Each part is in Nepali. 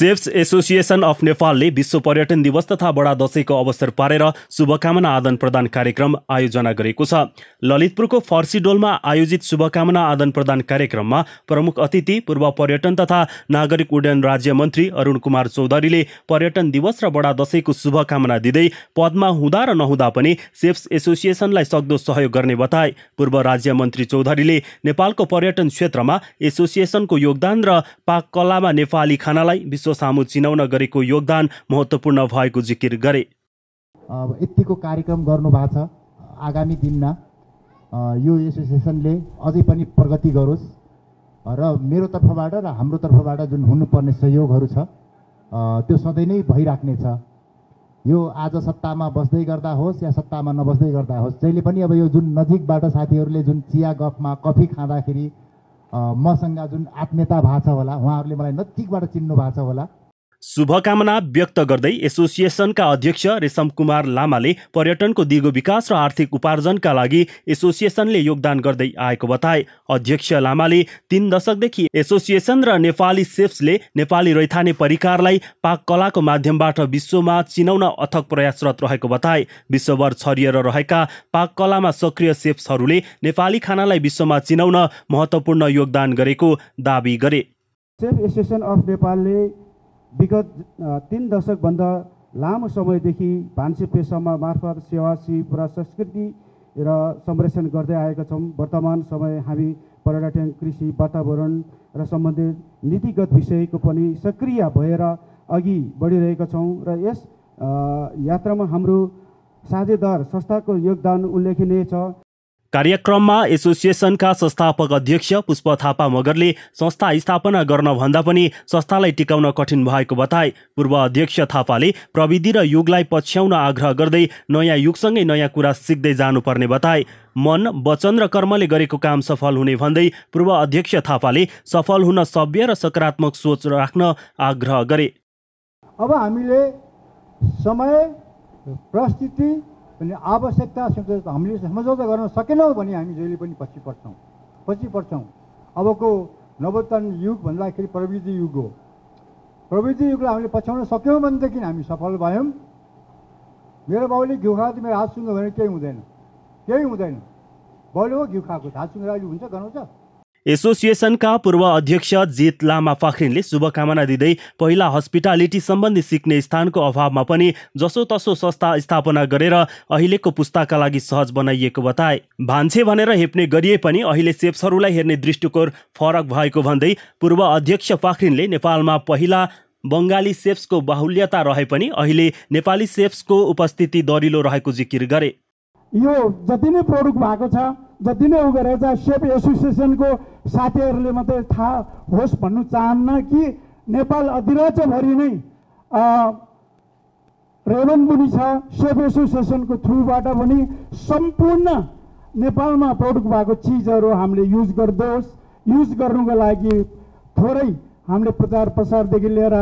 सेफ्स एसोसिएसन अफ नेपालले विश्व पर्यटन दिवस तथा बडा दशैंको अवसर पारेर शुभकामना आदान प्रदान कार्यक्रम आयोजना गरेको छ। ललितपुरको फर्सीडोलमा आयोजित शुभकामना आदान प्रदान कार्यक्रममा प्रमुख अतिथि पूर्व पर्यटन तथा नागरिक उड्डयन राज्य मन्त्री अरुण कुमार चौधरीले पर्यटन दिवस र बडा दशैंको शुभकामना दिँदै पदमा हुँदा र नहुँदा पनि सेफ्स एसोसिएसनलाई सक्दो सहयोग गर्ने बताए। पूर्व राज्य मन्त्री चौधरीले नेपालको पर्यटन क्षेत्रमा एसोसिएसनको योगदान र पाक कलामा नेपाली खानालाई विश्व सामु चिनाउन गरेको योगदान महत्त्वपूर्ण भएको जिकिर गरे। यतिको कार्यक्रम गर्नु भएको छ, आगामी दिनमा यो एसोसिएसनले अझै पनि प्रगति गरोस् र मेरो तर्फबाट र हाम्रो तर्फबाट जुन हुनुपर्ने सहयोगहरू छ त्यो सधैँ नै भइराख्ने छ। यो आज सत्तामा बस्दै गर्दा होस् या सत्तामा नबस्दै गर्दा होस्, जहिले पनि अब यो जुन नजिकबाट साथीहरूले जुन चिया गफमा कफी खाँदाखेरि मसँग जुन आत्मीयता भएको छ होला, उहाँहरूले मलाई नजिकबाट चिन्नु भएको छ होला। शुभकामना व्यक्त गर्दै एसोसिएसनका अध्यक्ष रेशम कुमार लामाले पर्यटनको दिगो विकास र आर्थिक उपार्जनका लागि एसोसिएसनले योगदान गर्दै आएको बताए। अध्यक्ष लामाले 3 दशकदेखि एसोसिएसन र नेपाली सेफ्सले नेपाली रैथाने परिकारलाई पाक कलाको माध्यमबाट विश्वमा चिनाउन अथक प्रयासरत रहेको बताए। विश्वभर छरिएर रहेका पाक कलामा सक्रिय सेफ्सहरूले नेपाली खानालाई विश्वमा चिनाउन महत्त्वपूर्ण योगदान गरेको दावी गरे। सेफ एसोसिएसन अफ नेपालले विगत 3 दशकभन्दा लामो समयदेखि भान्से पेसामा मार्फत सेवा सिप र संस्कृति र संरक्षण गर्दै आएका छौँ। वर्तमान समय हामी पर्यटन, कृषि, वातावरण र सम्बन्धित नीतिगत विषयको पनि सक्रिय भएर अघि बढिरहेका छौँ र यस यात्रामा हाम्रो साझेदार संस्थाको योगदान उल्लेखनीय छ। कार्यक्रममा एसोसिएसनका संस्थापक अध्यक्ष पुष्प थापा मगरले संस्था स्थापना गर्न भन्दा पनि संस्थालाई टिकाउन कठिन भएको बताए। पूर्व अध्यक्ष थापाले प्रविधि र युगलाई पछ्याउन आग्रह गर्दै नयाँ युगसँगै नयाँ कुरा सिक्दै जानुपर्ने बताए। मन, वचन र कर्मले गरेको काम सफल हुने भन्दै पूर्व अध्यक्ष थापाले सफल हुन सभ्य र सकारात्मक सोच राख्न आग्रह गरे। अब हामीले समय, परिस्थिति अनि आवश्यकता हामीले सम्झौता गर्न सकेनौँ भने हामी जहिले पनि पछि पर्छौँ। अबको नवोत्तरण युग भन्दाखेरि प्रविधि युग हो। प्रविधि युगलाई हामीले पछ्याउन सक्यौँ भनेदेखि हामी सफल भयौँ। मेरो बाउले घिउ खाएको मेरो हात सुँगो भने केही हुँदैन। बाउले हो घिउ खाएको, हात सुँगो अहिले हुन्छ, गराउँछ। एसोसिएसनका पूर्व अध्यक्ष जित लामा पाखरिनले शुभकामना दिँदै पहिला हस्पिटालिटी सम्बन्धी सिक्ने स्थानको अभावमा पनि जसोतसो संस्था स्थापना गरेर अहिलेको पुस्ताका लागि सहज बनाइएको बताए। भान्से भनेर हेप्ने गरिए पनि अहिले सेफ्सहरूलाई हेर्ने दृष्टिकोण फरक भएको भन्दै पूर्व अध्यक्ष पाखरिनले नेपालमा पहिला बङ्गाली सेफ्सको बाहुल्यता रहे पनि अहिले नेपाली सेफ्सको उपस्थिति दरिलो रहेको जिकिर गरे। यो जति नै प्रोडक्ट भएको छ, जति नै उ गरेर चाहिँ सेफ एसोसिएसनको साथीहरूले मात्रै थाहा होस् भन्नु चाहन्न कि नेपाल अधिराज्यभरि नै रेबन पनि छ। सेफ एसोसिएसनको थ्रुबाट पनि सम्पूर्ण नेपालमा प्रोडक्ट भएको चिजहरू हामीले युज गर्दोस्। युज गर्नुको लागि थोरै हामीले प्रचार प्रसारदेखि लिएर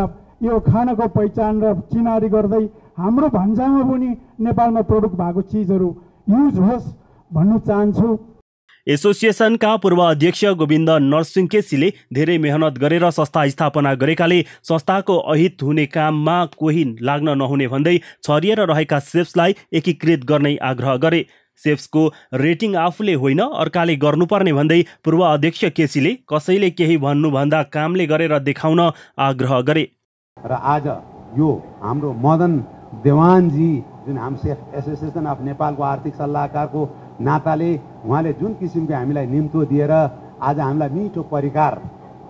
यो खानाको पहिचान र चिनारी गर्दै हाम्रो भन्सामा पनि नेपालमा प्रोडक्ट भएको चिजहरू युज होस् भन्नु चाहन्छु। एसोसिएसनका पूर्व अध्यक्ष गोविन्द नरसिंह धेरै मेहनत गरेर संस्था स्थापना गरेकाले संस्थाको अहित हुने काममा कोही लाग्न नहुने भन्दै छरिएर रहेका सेफ्सलाई एकीकृत गर्ने आग्रह गरे। सेफ्सको रेटिङ आफूले होइन अर्काले गर्नुपर्ने भन्दै पूर्व अध्यक्ष केसीले कसैले केही भन्नुभन्दा कामले गरेर देखाउन आग्रह गरे। र आज यो हाम्रो मदन देवानजी जुन हामी सेफ एसोसिएसन अफ नेपालको आर्थिक सल्लाहकारको नाताले उहाँले जुन किसिमको हामीलाई निम्तो दिएर आज हामीलाई मिठो परिकार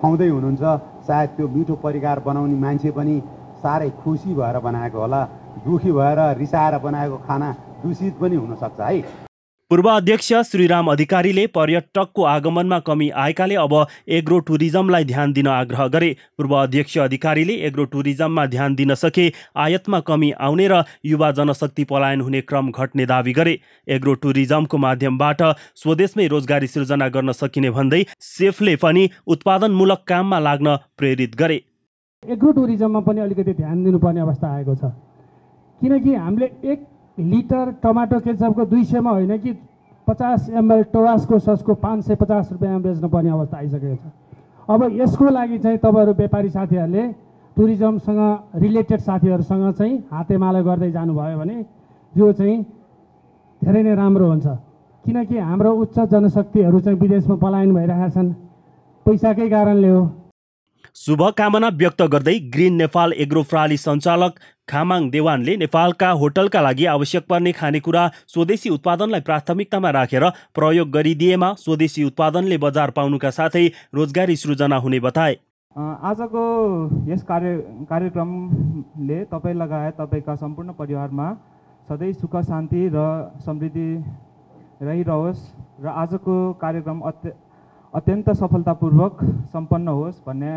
खुवाउँदै हुनुहुन्छ, सायद त्यो मिठो परिकार बनाउने मान्छे पनि साह्रै खुसी भएर बनाएको होला। दुखी भएर रिसाएर बनाएको खाना दूषित पनि हुनसक्छ है। पूर्व अध्यक्ष श्रीराम अधिकारीले पर्यटकको आगमनमा कमी आएकाले अब एग्रो टुरिज्मलाई ध्यान दिन आग्रह गरे। पूर्व अध्यक्ष अधिकारीले एग्रो टुरिज्ममा ध्यान दिन सके आयातमा कमी आउने र युवा जनशक्ति पलायन हुने क्रम घट्ने दावी गरे। एग्रो टुरिज्मको माध्यमबाट स्वदेशमै रोजगारी सृजना गर्न सकिने भन्दै सेफले पनि उत्पादनमूलक काममा लाग्न प्रेरित गरे। एग्रो टुरिज्ममा पनि अलिकति ध्यान दिनुपर्ने अवस्था आएको छ, किनकि हामीले 1 लिटर टमाटो केचपको 200 मा होइन कि 50 ml टोवासको ससको 550 रुपियाँमा बेच्नुपर्ने अवस्था आइसकेको छ। अब यसको लागि चाहिँ तपाईँहरू व्यापारी साथीहरूले टुरिज्मसँग रिलेटेड साथीहरूसँग चाहिँ हातेमालो गर्दै जानुभयो भने यो चाहिँ धेरै नै राम्रो हुन्छ। किनकि हाम्रो उच्च जनशक्तिहरू चाहिँ विदेशमा पलायन भइरहेका छन्, पैसाकै कारणले हो। शुभकामना व्यक्त गर्दै ग्रिन नेपाल एग्रो प्राली सञ्चालक खामाङ देवानले नेपालका होटलका लागि आवश्यक पर्ने खानेकुरा स्वदेशी उत्पादनलाई प्राथमिकतामा राखेर प्रयोग गरिदिएमा स्वदेशी उत्पादनले बजार पाउनुका साथै रोजगारी सृजना हुने बताए। आजको यस कार्यक्रमले तपाईँ लगायत तपाईँका सम्पूर्ण परिवारमा सधैँ सुख शान्ति र समृद्धि रहिरहोस् र आजको कार्यक्रम अत्यन्त सफलतापूर्वक सम्पन्न होस् भन्ने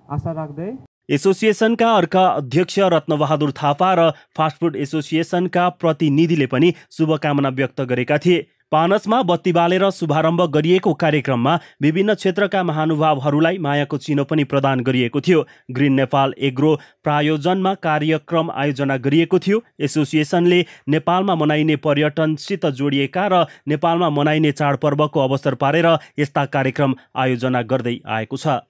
आशा राख्दै एसोसिएसनका अर्का अध्यक्ष रत्नबहादुर थापा र फास्टफुड एसोसिएसनका प्रतिनिधिले पनि शुभकामना व्यक्त गरेका थिए। पानसमा बत्ती बालेर शुभारम्भ गरिएको कार्यक्रममा विभिन्न क्षेत्रका महानुभावहरूलाई मायाको चिनो पनि प्रदान गरिएको थियो। ग्रिन नेपाल एग्रो प्रायोजनमा कार्यक्रम आयोजना गरिएको थियो। एसोसिएसनले नेपालमा मनाइने पर्यटनसित जोडिएका र नेपालमा मनाइने चाडपर्वको अवसर पारेर यस्ता कार्यक्रम आयोजना गर्दै आएको छ।